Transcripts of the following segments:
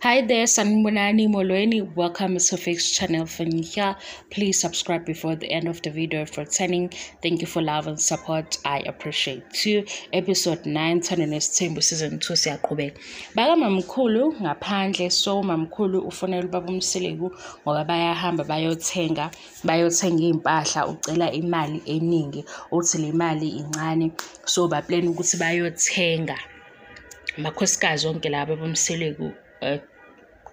Hi there, Sanibonani Molweni. Welcome to Fix Channel for new here. Please subscribe before the end of the video for turning. Thank you for love and support. I appreciate you. Episode 9, Thando Nesithembu Season 2 siyaqhubeka. Baka mamkhulu ngaphandle, so mamkhulu ufonela ubaba uMseleku ngoba bayahamba bayothenga iy'mpahla, ucela imali eningi, uthi le mali incane, so ba-plan ukuthi bayothenga. Amakhosikazi onke laba boMseleku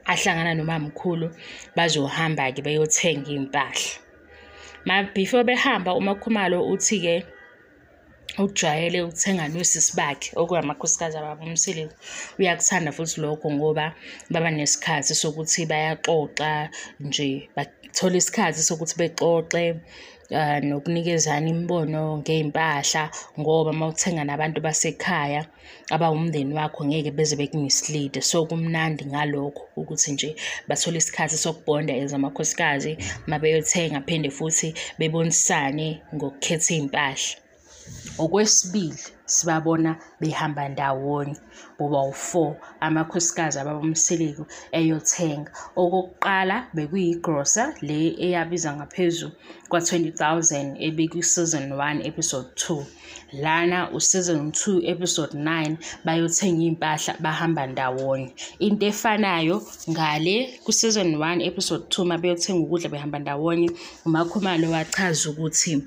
ahlangana nomamkhulu bazohamba-ke beyothenga iy'mpahla. Before behamba, uMakhumalo uthi-ke ujwayele ukuthenga nosisi bakhe okungamakhosikazi ababa uMseleku. Uyakuthanda futhi lokho ngoba baba nesikhathi sokuthi bayaxoxa nje, bathola isikhathi sokuthi bexoxe nokunikezana imibono ngey'mpahla, ngoba uma uthenga nabantu basekhaya abawumndeni wakho ngeke beze beku-mislead. So kumnandi ngalokho ukuthi nje bathole isikhathi sokubonda as amakhosikazi uma beyothenga, phinde futhi bebonisane ngokukhetha iy'mpahla. Okwesibili, sibabona behamba ndawonye boba u-4 amakhosikazi ababa uMseleku eyothenga. Okokuqala bekuyigrosa le eyabiza ngaphezu kwa-20,000 ebekwi-season 1 episode 2. Lana u-season 2 episode 9 bayothenga iy'mpahla bahamba ndawonye. Into efanayo ngale ku-season 1 episode 2 uma beyothenga ukudla behamba ndawonye, uMakhumalo wachaza ukuthi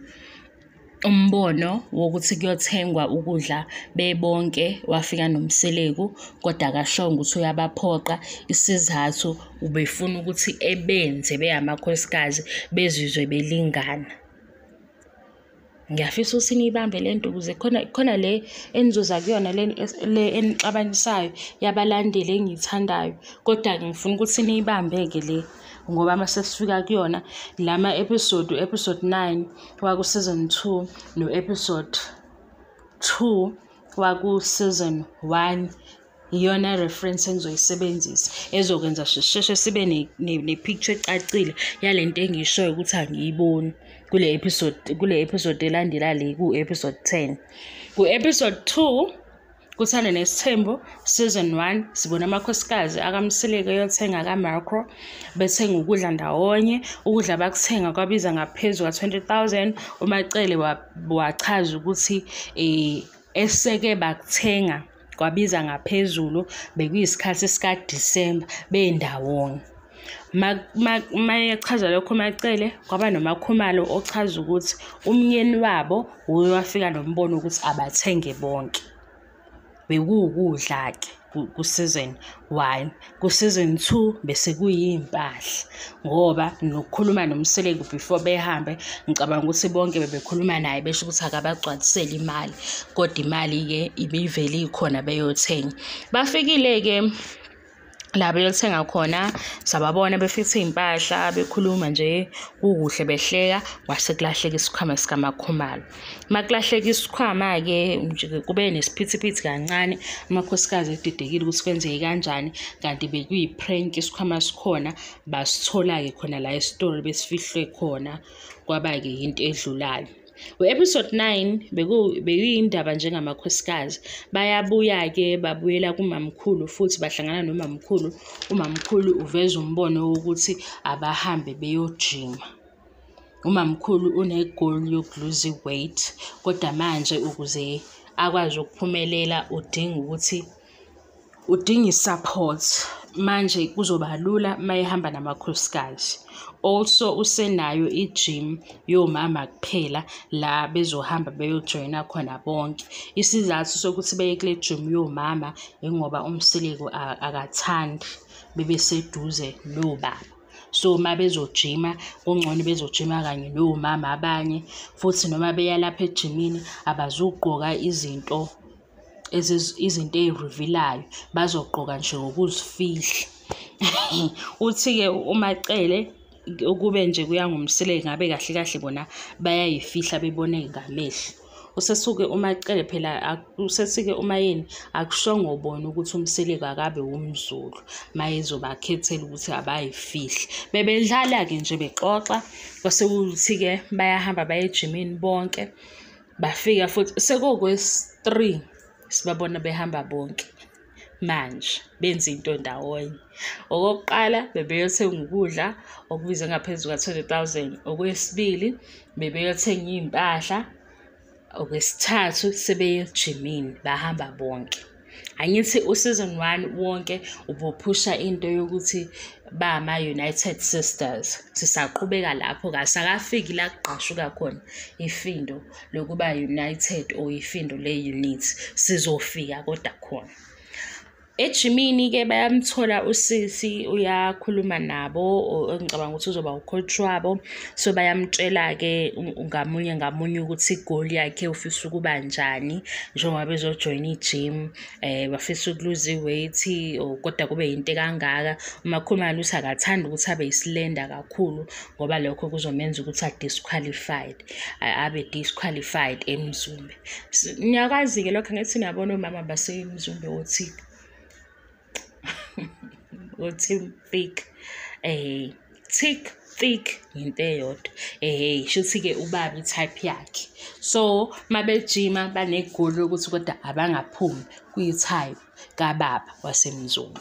umbono wokuthi kuyothengwa ukudla bebonke wafika noMseleku, kodwa akashongo ukuthi uyabaphoqa. Isizathu ubefuna ukuthi ebenze beyamakhosikazi bezizwe belingana. Ngiyafisa ukuthi niyibambe le nto ukuze khona le enizoza kuyona le enixabanisayo yabalandeli engiyithandayo, kodwa-ke ngifuna ukuthi niyibambe-ke le, ngoba uma sesifika kuyona lama episode, episode 9 waku-season 2 no-episode 2 waku-season 1, iyona reference engizoyisebenzisa ezokwenza sisheshe sibe ne-picture ecacile yale nto engiyishoyo ukuthi angiyiboni kule episode elandela le ku-episode 10. Ku-episode 2 kuThando Nesithembu season 1 sibona amakhosikazi akaMseleku eyothenga kaMacro, bethenga ukudla ndawonye. Ukudla bakuthenga kwabiza ngaphezu kwa-20,000. UMaCele wachaza ukuthi eseke bakuthenga kwabiza ngaphezulu, bekuyisikhathi sikaDisemba bendawonye. Mayechaza lokho uMaCele, kwaba noMakhumalo ochaza ukuthi umyeni wabo uye wafika nombono ukuthi abathenge bonke. Bekuwukudla-ke ku-season 1. Ku-season 2 bese kuyimpahla, ngoba nokukhuluma noMseleku before behambe, ngicabanga ukuthi bonke bebekhuluma naye besho ukuthi akabagcwalisele imali, kodwa imali-ke ibivele ikhona beyothenga. Bafikile-ke la beyothenga khona, sababona befithe iy'mpahla bekhuluma nje kukuhle behleka, kwase kulahleka isikhwama sikaMakhumalo. Uma kulahleka isikhwama-ke nje kube nesiphithiphithi kancane, amakhosikazi edidekile ukuthi kwenzeke kanjani, kanti bekuyi-prank, isikhwama sikhona basithola-ke khona la esitolo besifihlwe khona, kwaba-ke yinto edlulayo. U-episode 9 bekuyindaba njengamakhosikazi. Bayabuya-ke babuyela kumamkhulu futhi bahlangana nomamkhulu. Umamkhulu uveza umbono wokuthi abahambe beyojima. Umamkhulu une-goal yoku-lose weight, kodwa manje ukuze akwazi ukuphumelela udinga i-support. Manje kuzoba lula uma ehamba namakhosikazi. Also usenayo i-gym yomama kuphela la bezohamba beyojoyina khona bonke. Isizathu sokuthi beye kule gym yomama ingoba uMseleku akathandi bebeseduze nobaba. So uma bezojima kungcono bezojima kanye nomama abanye, futhi noma beya lapha ejimini abazugqoka izinto ey'reveal-ayo, bazogqoka nje ngokuzifihla. Uthi-ke uMaCele ukube nje kuya ngoMseleku ngabe kahle kahle bona bayayifihla bebone ngamehlo. Usesuke uMaCele phela, usesuke uMaYeni akushongo bona ukuthi uMseleku akabe umZulu mayezobakhethela ukuthi abayifihle. Bebedlala-ke nje bexoxa, kwase kuthi-ke bayahamba baye ejimini bonke, bafika futhi sekukwesi-3 sibabona behamba bonke. manje benza into ndawonye. Okokuqala bebeyothenga ukudla okubiza ngaphezu ka-20,000. Okwesibili bebeyothenga iy'mpahla. Okwesithathu sebeye ejimini, bahamba bonke. Angithi u-season 1 wonke ubuphusha into yokuthi bama-United Sisters. Sisaqhubeka lapho, kasakafiki la kugqashuka khona ifindo lokuba united or ifindo le-unit. Sizofika kodwa khona. Ejimini-ke bayamthola usisi, uyakhuluma nabo, engicabanga ukuthi uzoba u-coach wabo. So bayamtshela-ke ngamunye ngamunye ukuthi i-goal yakhe ufisa ukuba njani njengoba bezojoyina i-gym, bafisa ukuluza i-weight or kodwa kube yinto ekangaka. UMakhumalo uthi akathandi ukuthi abe yi-slender kakhulu ngoba lokho kuzomenza ukuthi a-disqualified, abe disqualified eMzumbe. Niyakwazi-ke lokho, angithi niyabona omama baseMzumbe othi uthi thick, thick thick into eyodwa, shuthi-ke ubaba i-type yakhe. So mabejima banegoli lokuthi kodwa abangaphumi kwi-type kababa waseMzumbe.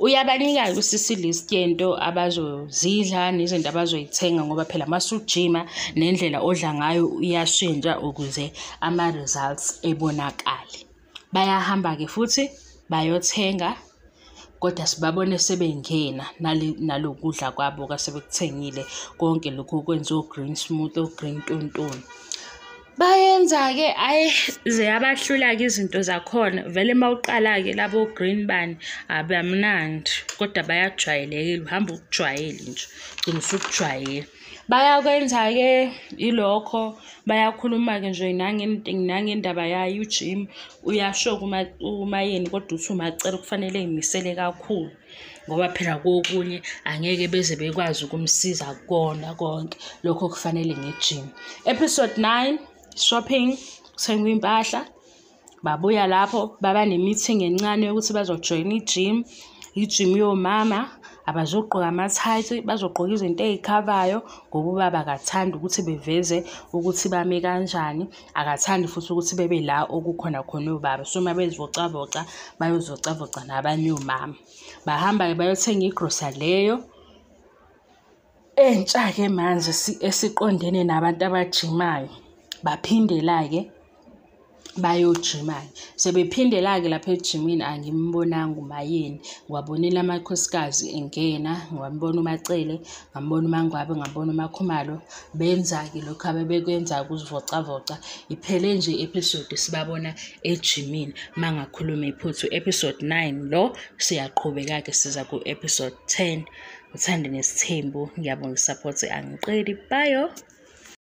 Uyabanika-ke usisi list yento abazozidla nezinto abazoyithenga, ngoba phela masujima nendlela odla ngayo iyashintsha ukuze ama-results ebonakale. Bayahamba-ke futhi bayothenga, kodwa sibabone sebengena nalokudla kwabo kasebekuthengile konke lokhu okwenziwa o-green smoothie, o-green tontoni. Bayenza-ke, ayi ziyabahlula-ke izinto zakhona. Vele uma uqala-ke labo green bani abamnandi, kodwa bayajwayelekile, uhamba ukujwayele nje, ugcina usukujwayele. Bayakwenza-ke ilokho, bayakhuluma-ke nje nangendaba yayo ujim. Uyasho uMayeni kodwa uthi uMacele kufanele ey'misele kakhulu, ngoba phela kokunye angeke beze bekwazi ukumsiza kona konke lokho kufanele ngejim. Episode 9, shopping, kuthengwa impahla. Babuya lapho baba ne-meeting encane yokuthi bazojoyina ijim, ijim yomama. Abazogqoka ama-tights, bazogqoka izinto ey'khavayo ngoba ubaba akathandi ukuthi beveze ukuthi bame kanjani, akathandi futhi ukuthi bebe la okukhona khona obaba. So uma bezivocavoca bayozivocavoca nabanye omama. Bahamba-ke bayothenga igrosa leyo entsha-ke manje esiqondene nabantu abajimayo. Baphindela-ke bayojima-ke. Sebephindela-ke lapha ejimini, angimbonanga uMayeni. Ngiwabonile amakhosikazi engena, ngiwabona uMacele, ngambona uMangwabe, ngambona uMakhumalo. Benza-ke lokhu abebekwenza ukuzivocavoca. Iphele nje i-episode sibabona ejimini. Uma ngakhuluma iphuthu, episode 9 lo, siyaqhubeka-ke siza ku-episode 10. Uthando Nesithembu, ngiyabonga i-support, angiqedi. Bye.